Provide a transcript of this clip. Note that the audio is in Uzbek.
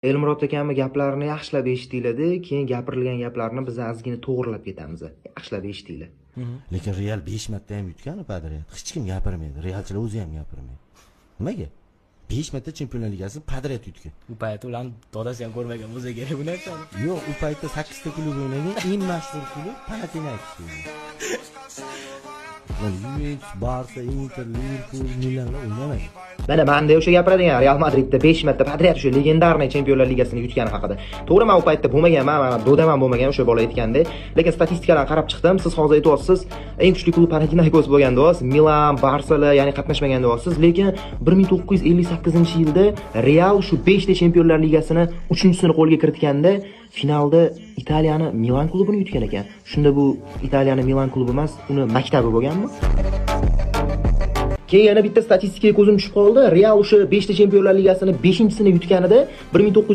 Elmurod akamni gaplarini yaxshilab eshitinglar-da, keyin gapirilgan gaplarni biz ozgina to'g'rilab ketamiz. Yaxshilab eshitinglar. Lekin Real 5 marta ham yutgan подряд. Hech kim gapirmaydi. Realchilar o'zi ham gapirmaydi. Nimaga? 5 marta Chempionlar Ligasini подряд yutgan. U payt ularni dodasi ham ko'rmagan bo'lsa kerak bu narsani. Yo'q, u paytda 8 ta klub o'ynagan, eng mashhur klub Panathinaikos bo'lgan. Mana Juventus, Barsa, Inter, Liverpool, Milanlar o'ynamagan. Mana menda o'sha gapiradigan Real Madridda 5 marta подряд o'sha легендарный Chempionlar Ligasini yutgani haqida. To'g'ri, men u paytda bo'lmaganman, mana dodam ham bo'lmagan o'sha bola aytganda. Lekin statistikalarni qarab chiqdim. Siz hozir aytyapsiz, eng kuchli klub Panathinaikos bo'lgan deyapsiz, Milan, Barsalar, ya'ni qatnashmagan deyapsiz. Lekin 1958-yilda Real shu 5 ta Chempionlar Ligasini 3-chisini qo'lga kiritganda finalda Italiyani Milan klubini yutgan ekan. Shunda bu Italiyani Milan klubi emas, uni maktabi bo'lganmi? Keyin yana bitta statistikaga ko'zim tushib qoldi. Real o'sha 5 ta Chempionlar Ligasini 5-chisini yutganida 19